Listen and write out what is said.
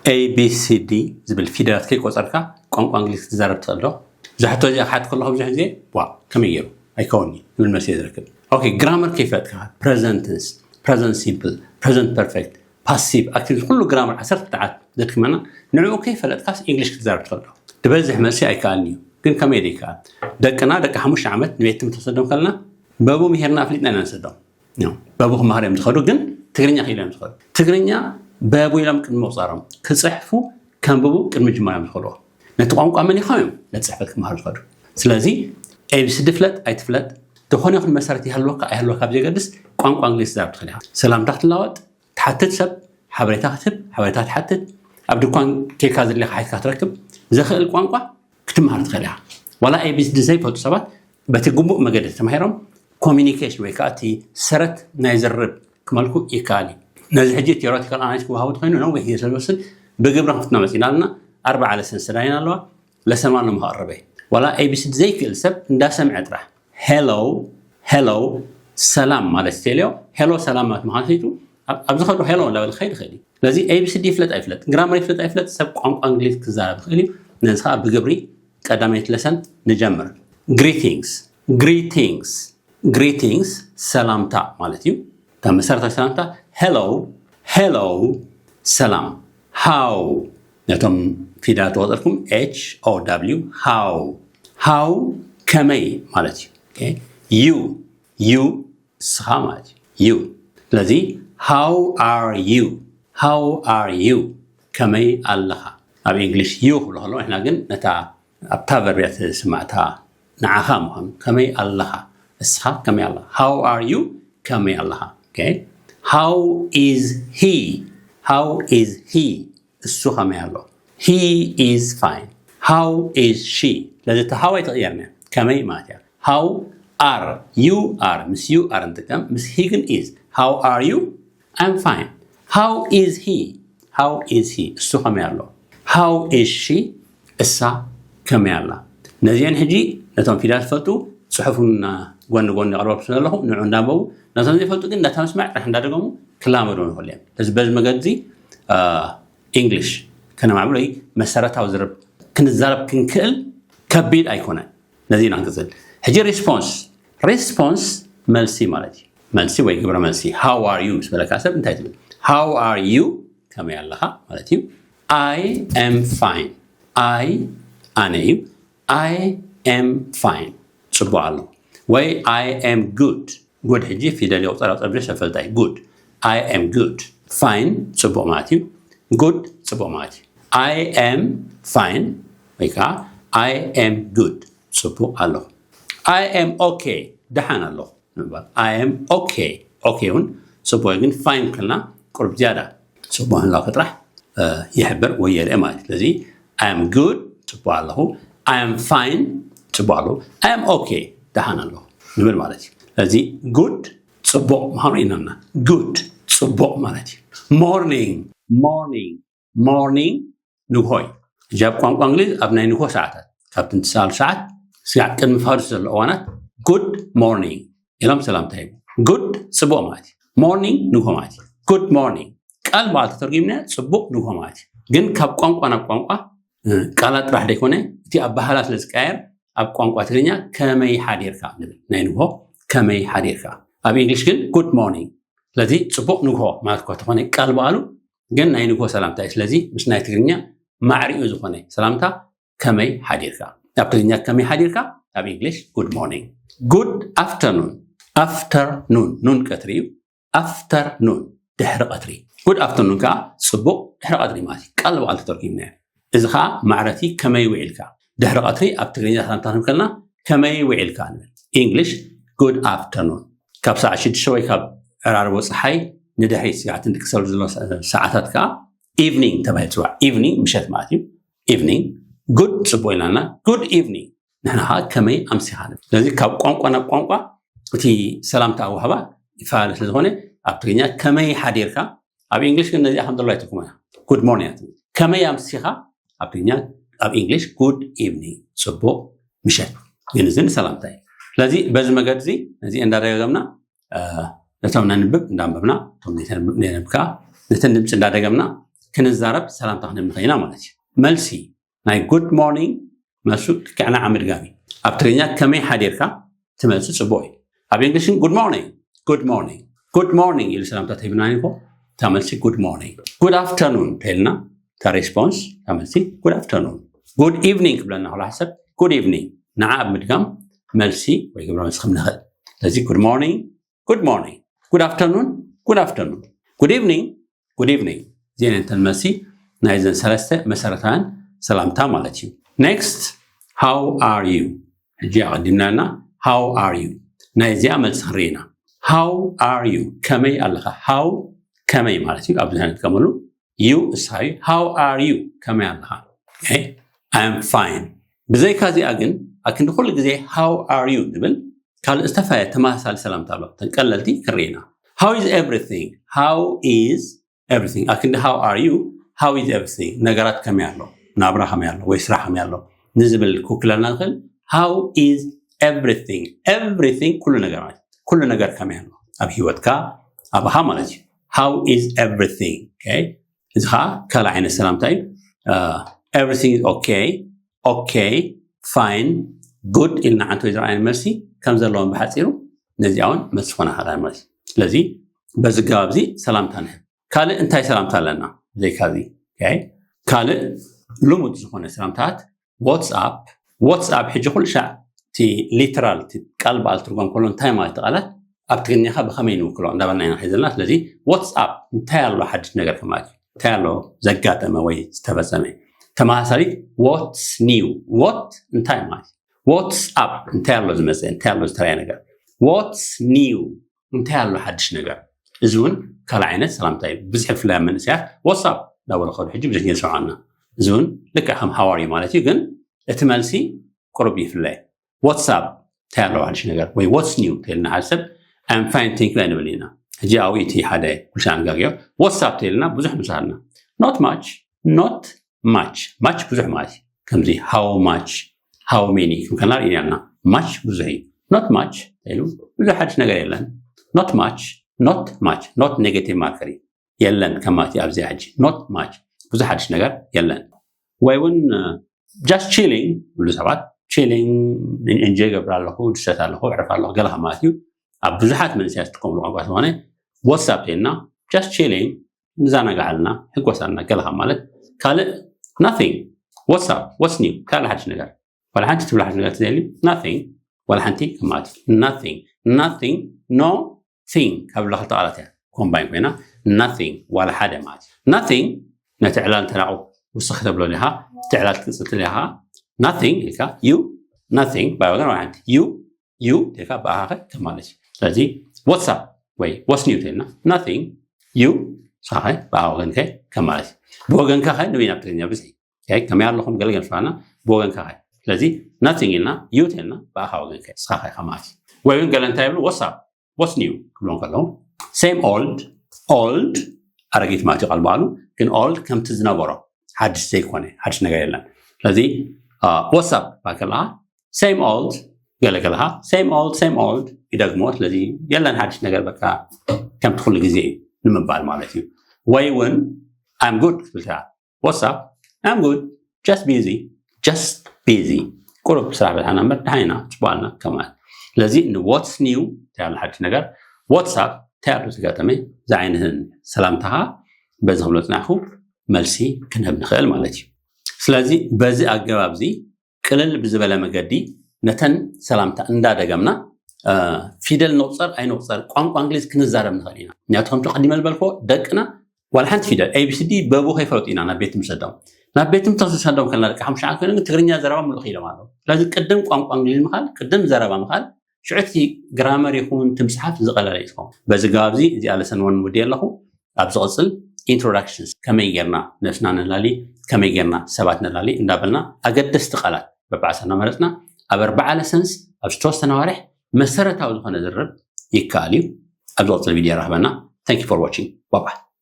A B C D ዝብል ፊደላት ከይቆፀርካ ቋንቋ እንግሊዝ ክትዛረብ ትኽእል ዶ? እዛ ሕቶ እዚኣ ክሓት ከለኹ ብዙሕ ግዜ ዋ ከመይ ገይሩ ኣይከውን'ዩ ዝብል መልሲ እየ ዝረክብ። ኦኬ፣ ግራመር ከይፈለጥካ ፕረዘንት ቴንስ፣ ፕረዘንት ሲምፕል፣ ፕረዘንት ፐርፌክት፣ ፓሲቭ ኣክቲቭ ኩሉ ግራመር ዓሰርተ ትሽዓተ ዘድክመና ንዕኡ ከይፈለጥካስ ኢንግሊሽ ክትዛረብ ትኽእል ዶ? ዝበዝሕ መልሲ ኣይከኣልን እዩ። ግን ከመይ ደይከኣል? ደቅና ደቂ ሓሙሽተ ዓመት ንቤት ትምህርቲ ክሰዶም ከለና በቡ ምሂርና ኣፍሊጥና ኢና ንሰዶም። በቡ ክመሃር እዮም ዝኸዱ፣ ግን ትግርኛ ክኢሎም እዮም ዝኸዱ። ትግርኛ በቡ ኢሎም ቅድሚ ምቑፃሮም ክፅሕፉ ከንብቡ ቅድሚ ጅማሮም ዝኸድዎ ነቲ ቋንቋ መሊኾም እዮም ነቲ ፅሕፈት ክመሃሩ ዝኸዱ። ስለዚ ኤቢሲዲ ፍለጥ ኣይትፍለጥ፣ ዝኾነ ይኹን መሰረት ይሃልወካ ኣይሃልወካ ብዘገድስ ቋንቋ እንግሊዝ ትዛረብ ትኽእል ኢኻ። ሰላምታ ክትለዋወጥ፣ ትሓትት ሰብ ሓበሬታ ክትህብ፣ ሓበሬታ ትሓትት፣ ኣብ ድኳን ኬድካ ዘድልየካ ሓቲትካ ክትረክብ ዘኽእል ቋንቋ ክትመሃር ትኽእል ኢኻ። ዋላ ኤቢሲዲ ዘይፈልጡ ሰባት በቲ ግቡእ መገዲ ተማሂሮም ኮሚኒኬሽን ወይ ከዓ እቲ ሰረት ናይ ዝርርብ ክመልኩ ይከኣል እዩ። ነዚ ሕጂ ቴዎሬቲካል ኣናሊስ ክወሃቡ ተኮይኑ ነዊሕ ግዜ ስለ ዝወስድ ብግብሪ ክንፍትና መፂና ኣለና። ኣርባዓ ለሰን ስዳይን ኣለዋ። ለሰን ዋን ንመሃር ረበይ ዋላ ኤቢሲዲ ዘይክእል ሰብ እንዳሰምዐ ጥራሕ ሄሎ ሄሎ ሰላም ማለት ዝተልዮ ሄሎ ሰላም ማለት ምዃን ፈይቱ ኣብ- ኣብዚ ከዶ ሄሎ እንዳበለ ክኸይድ ይኽእል እዩ። ስለዚ ኤቢሲዲ ይፍለጥ ኣይፍለጥ፣ ግራመር ይፍለጥ ኣይፍለጥ ሰብ ቋንቋ እንግሊዝ ክዛረብ ይኽእል እዩ። ነዚ ከዓ ብግብሪ ቀዳመይቲ ለሰን ንጀምር። ግሪቲንግስ ግሪቲንግስ ግሪቲንግስ ሰላምታ ማለት እዩ። ካብ መሰረታዊ ሰላምታ ሄሎ ሄሎ ሰላም ሃው ነቶም ፊደላት ተቆፀርኩም ኤች ኦ ደብሊው ሃው ሃው ከመይ ማለት እዩ። ዩ ዩ እስኻ ማለት እዩ። ዩ ስለዚ how are you how are you ከመይ ኣለኻ? ኣብ ኢንግሊሽ ዩ ክብሎ ከሎ ንሕና ግን ነታ ኣብታ ቨርብ እያ ትስማዕ እታ ንዓኻ ምዃኑ ከመይ ኣለኻ እስኻ ከመይ ኣለኻ how are you ከመይ ኣለኻ okay how is he how is he እሱ ከመይ ኣሎ he is fine how is she ስለዚ እቲ how ኣይትቕየርን እያ ከመይ ማለት እያ how are you are ምስ you are ንጥቀም ምስ he ግን is how are you I'm fine how is he how is he እሱ ከመይ ኣሎ how is she እሳ ከመይ ኣላ ነዚአን ሕጂ ነቶም ፊደላት ዝፈልጡ ፅሑፍና ጎኒ ጎኒ የቕርበልኩም ስለ ዘለኹ ንዑ እንዳንበቡ ነቶም ዘይፈልጡ ግን ነታ ምስማዕ ጥራሕ እንዳደገሙ ክላመዱ ንኽእሉ እዮም ስለዚ በዚ መገዲ ኢንግሊሽ ከነማዕብሎ መሰረታዊ ዝርብ ክንዛረብ ክንክእል ከቢድ ኣይኮነን ነዚ ኢና ክንቅፅል ሕጂ ሪስፖንስ ሪስፖንስ መልሲ ማለት እዩ መልሲ ወይ ግብረ መልሲ how are you ምስ በለካ ሰብ እንታይ ትብል how are you ከመይ ኣለኻ ማለት እዩ I am fine I ኣነ እዩ I am fine ፅቡቕ ኣሎ ወይ I am good good ሕጂ ፊደል የቁፀር ኣብ ፀብጀ ሸፈልታ እዩ good I am good fine ፅቡቕ ማለት እዩ good ፅቡቕ ማለት እዩ I am fine ወይ ከዓ I am good ፅቡቕ ኣለኹ I am okay ደሓን ኣለኹ ንምባል I am okay okay እውን ፅቡቕ ግን fine ከልና ቁርብ ዝያዳ ፅቡቕ ምህላው ጥራሕ ይሕብር ወይ የርኢ ማለት እዩ ስለዚ I am good ፅቡቕ ኣለኹ I am fine ፅቡቕ ኣለኹ I am okay ደሓን ኣለኹ ንብል ማለት እዩ ስለዚ good ፅቡቕ ምዃኑ ኢና good ፅቡቕ ማለት እዩ morning morning morning ንግሆ እዩ ሕጂ ኣብ ቋንቋ እንግሊዝ ኣብ ናይ ንግሆ ሰዓታት ካብ ትንትሳሉ ሰዓት ስጋዕ ቅድሚ ፋዱስ ዘሎ እዋናት good morning ኢሎም ሰላምታ ሂቡ good ፅቡቕ ማለት እዩ morning ንግሆ ማለት እዩ good morning ቃል በዓል ተተርጉምና ፅቡቕ ንግሆ ማለት እዩ ግን ካብ ቋንቋ ናብ ቋንቋ ቃላት ጥራሕ ዘይኮነ እቲ ኣባህላ ስለ ዝቀያየር ኣብ ቋንቋ ትግርኛ ከመይ ሓዲርካ ንብል ናይ ንግሆ ከመይ ሓዲርካ ኣብ እንግሊሽ ግን good morning ስለዚ ፅቡቕ ንግሆ ማለት እኳ ተኾነ ቃል በዓሉ ግን ናይ ንግሆ ሰላምታ እዩ ስለዚ ምስ ናይ ትግርኛ ማዕሪኡ ዝኾነ ሰላምታ ከመይ ሓዲርካ ኣብ ትግርኛ ከመይ ሓዲርካ ኣብ እንግሊሽ good morning good afternoon afternoon ኑን ቀትሪ እዩ afternoon ድሕሪ ቀትሪ good afternoon ከዓ ፅቡቕ ድሕሪ ቀትሪ ማለት እዩ ቃል በዓል ተተርጉምና እዚ ከዓ ማዕረቲ ከመይ ውዒልካ ድሕሪ ቀትሪ ኣብ ትግርኛ ሰላምታ ክንከልና ከመይ ውዒልካ ንብል እንግሊሽ good afternoon ካብ ሰዓት ሽዱሽተ ወይ ካብ ዕራርቦ ፀሓይ ንድሕሪ ስጋዕትን ድቂ ሰብ ዘሎ ሰዓታት ከዓ evening ተባሂሉ ፅዋዕ evening ምሸት ማለት እዩ evening good ፅቡቅ ኢልናና good evening ንሕና ከዓ ከመይ ኣምሲኻ ንብል ስለዚ ካብ ቋንቋ ናብ ቋንቋ እቲ ሰላምታ ኣዋህባ ይፈላለ ስለዝኾነ ኣብ ትግርኛ ከመይ ሓዲርካ ኣብ እንግሊሽ ግን ነዚኣ ከም ዘሎ ኣይትርጉማ good morning ከመይ ኣምሲኻ ኣብ ትግርኛ ኣብ እንግሊሽ good evening ፅቡቅ ምሸት ግን እዚ ንሰላምታ እዩ ስለዚ በዚ መገዲ እዚ ነዚ እንዳደጋገምና ነቶም ነንብብ እንዳንበብና ነቶም ነንብብ ከዓ ነተን ድምፂ እንዳደገምና ክንዛረብ ሰላምታ ክንህብ ንኽእል ኢና ማለት እዩ። መልሲ ናይ good morning መልሱ ልክዕ ንዓ ምድጋም እዩ። ኣብ ትግርኛ ከመይ ሓዲርካ ትመልሲ ጽቡቕ እዩ። ኣብ እንግሊሽ ግን good morning፣ good morning፣ good morning ኢሉ ሰላምታ ተሂብና እኮ እታ መልሲ good morning። Good afternoon ተልና እታ ሬስፖንስ እታ መልሲ good afternoon። Good evening ክብለና ከሎ ሰብ good evening ንዓ ኣብ ምድጋም መልሲ ወይ ግብረ መልሲ ከም ንኽእል። ስለዚ good morning፣ good morning፣ good afternoon፣ good afternoon፣ good evening፣ good evening። እዚአን እተን መልሲ ናይዘን ሰለስተ መሰረታውያን ሰላምታ ማለት እዩ። Next, how are you? ሕጂ ኣቐዲምና ኣለና how are you? ናይ እዚኣ መልሲ ክንርኢ ኢና። How are you? ከመይ ኣለኻ? How ከመይ ማለት እዩ። ኣብዚ ንጥቀመሉ you እሳ እዩ። How are you? ከመይ ኣለኻ? Okay? I am fine። ብዘይካ እዚኣ ግን ኣክንዲ ኩሉ ግዜ how are you ንብል ካልእ ዝተፈየ ተመሳሳሊ ሰላምታ ኣሎ። እተን ቀለልቲ ክንርኢ ኢና። How is everything? How is everything? ኣክንዲ how are you? How is everything? ነገራት ከመይ ኣሎ? ናብራ ከመይ ኣሎ? ወይ ስራሕ ከመይ ኣሎ? ንዝብል ክውክለና ዝኽእል how is everything? Everything ኩሉ ነገር ማለት እዩ። ኩሉ ነገር ከመይ ኣሎ? ኣብ ህይወትካ ኣባኻ ማለት እዩ። How is everything? Okay? እዚ ከዓ ካልእ ዓይነት ሰላምታ እዩ። Uh, everything is okay, okay, fine, good ኢልና ዓንቶ ዝረኣየን መልሲ ከም ዘለዎም ብሓፂሩ ነዚኣ እውን መልሲ ዝኾነ ሓደ መልሲ። ስለዚ በዚ ኣገባብ እዚ ሰላምታ ንህብ። ካልእ እንታይ ሰላምታ ኣለና? ብዘይካ እዚ ካልእ ልሙድ ዝኾነ ሰላምታት what's up። What's up ሕጂ ኩሉ ሻዕ እቲ ሊተራል ቃል በዓል ትርጉም ከሎ እንታይ ማለት ቃላት ኣብ ትግርኛኻ ብኸመይ ንውክሎ እንዳበልና ኢና ሒዘልና። ስለዚ what's up እንታይ ኣሎ ሓድሽ ነገር ከማለት እዩ። እንታይ ኣሎ ዘጋጠመ ወይ ዝተፈጸመ። ተመሳሳሊት what's new፣ what እንታይ ማለት እዩ። What's up እንታይ ኣሎ ዝመፀ፣ እንታይ ኣሎ ዝተረየ ነገር። What's new እንታይ ኣሎ ሓድሽ ነገር። እዚ እውን ካልእ ዓይነት ሰላምታ እዩ። ብዝሒ ብፍላይ ኣብ መንእሰያት what's up እንዳበሉ ከዱ ሕጂ ብዙሕ ግዜ ንሰምዓና። እዚ እውን ልክዕ ከም how are you ማለት እዩ፣ ግን እቲ መልሲ ቁሩብ ይፍለ። What's up እንታይ ኣሎ ሓድሽ ነገር ወይ what's new ተልና ሓደ ሰብ I'm fine thank you ኣይንብል ኢና። ሕጂ ኣብኡ እቲ ሓደ ኩልሻ ንጋግዮ what's up ተልና ብዙሕ ምሳልና not much፣ not much፣ much ብዙሕ ማለት እዩ። ከምዚ how much፣ how many ክንከና ርኢና much ብዙሕ እዩ። Not much ተሉ ብዙሕ ሓድሽ ነገር የለን። Not much፣ not much፣ not negative marker እዩ። የለን ከማለት እዩ ኣብዚ ሕጂ not much ብዙሕ ሓድሽ ነገር የለን። ወይ እውን just chilling ብሉ ሰባት chilling እንጆ ይገብር ኣለኹ፣ ድሰት ኣለኹ፣ ዕርፍ ኣለኹ ገለ ከማለት እዩ። ኣብ ብዙሓት መንእሰያት ዝጥቀምሉ ቋንቋ ዝኾነ what's up ተልና just chilling ንዛናጋዓልና ሕጎሳልና ገለ ካብ ማለት ካልእ nothing። What's up፣ what's new ካልእ ሓድሽ ነገር ዋላ ሓንቲ ትብላ ሓንቲ ነገር ትዘሊ nothing ዋላ ሓንቲ ከማለት nothing nothing no thing ካብ ብላ ክልተ ቃላት እያ ኮምባይን ኮይና nothing ዋላ ሓደ ማለት nothing ነቲ ዕላል ተናቑ ውስኽ ተብሎ ዲኻ እቲ ዕላል ትቅጽል ዲኻ nothing ኢልካ you nothing ባይ ወገን ዋላ ሓንቲ you you ኢልካ ብኣኻኸ ከማለት እዩ። ስለዚ what's up ወይ what's new ተልና nothing you ንስኻኸ ብኣ ወገንከ ከማለት እዩ። ብወገንካ ኸ ንበይና ብትግርኛ ብዝሒ ከመይ ኣለኹም ገለገለ ስራና ብወገንካ ኸ ስለዚ nothing ኢልና you ተልና ብኣኻ ወገንከ ንስኻኸ ከማለት እዩ። ወይ እውን ገለ እንታይ ይብሉ what's up what's new ክብሎም ከለዉ same old old ኣረጊት ማለት እዩ ቃል በዓሉ ግን old ከምቲ ዝነበሮ ሓድሽ ዘይኮነ ሓድሽ ነገር የለን። ስለዚ what's up ባል ከለኻ same old ገለገለኻ same old same old ይደግሞ። ስለዚ የለን ሓድሽ ነገር በቃ ከምቲ ኩሉ ግዜ እዩ ንምባል ማለት እዩ። ወይ እውን I'm good ክትብል ትኽእል what's up I'm good just busy just busy ቁሩብ ስራሕ በዝሓና እምበር ደሓና ኢና ፅቡቕ ኣለና ከማለት። ስለዚ ን what's new እንታይ ኣሎ ሓድሽ ነገር what's up እንታይ ኣሎ ዝጋጠመ ዝዓይነትን ሰላምታኻ በዚ ክብሎ ፅናሕኩ መልሲ ክንህብ ንኽእል ማለት እዩ። ስለዚ በዚ ኣገባብ እዚ ቅልል ብዝበለ መገዲ ነተን ሰላምታ እንዳደገምና ፊደል ንቑፀር ኣይንቑፀር ቋንቋ እንግሊዝ ክንዛረብ ንኽእል ኢና። ምክንያቱ ከምቲ ቀዲመ ዝበልክዎ ደቅና ዋላ ሓንቲ ፊደል ኤቢሲዲ በቡ ከይፈለጡ ኢና ናብ ቤት ትምህርቲ ሰዶም ናብ ቤት ትምህርቲ ሰዶም ከለና ደቂ ሓሙሽተ ዓመት ኮይኖም ትግርኛ ዘረባ ምሉእ ከይዶም ኣለዉ። ስለዚ ቅድም ቋንቋ እንግሊዝ ምኻል ቅድም ዘረባ ምኻል ሽዑ እቲ ግራመር ይኹን እቲ ምፅሓፍ ዝቐለለ እዩ ዝኸውን። በዚ ኣገባብ እዚ እዚኣ ለሰን ወን ውድየ ኣለኹ። ኣብ ዝቕፅል ኢንትሮዳክሽንስ ከመይ ጌርና ነብስና ነላሊ ከመይ ጌርና ሰባት ነላሊ እንዳበልና ኣገደስቲ ቃላት በብዓሳ እናመረፅና ኣብ ኣርባዓ ለሰንስ ኣብ ዝተወሰነ ዋርሕ መሰረታዊ ዝኾነ ዝርርብ ይከኣል እዩ። ኣብ ዝቕፅል ቪድዮ ራኽበና። Thank you for watching. Bye bye.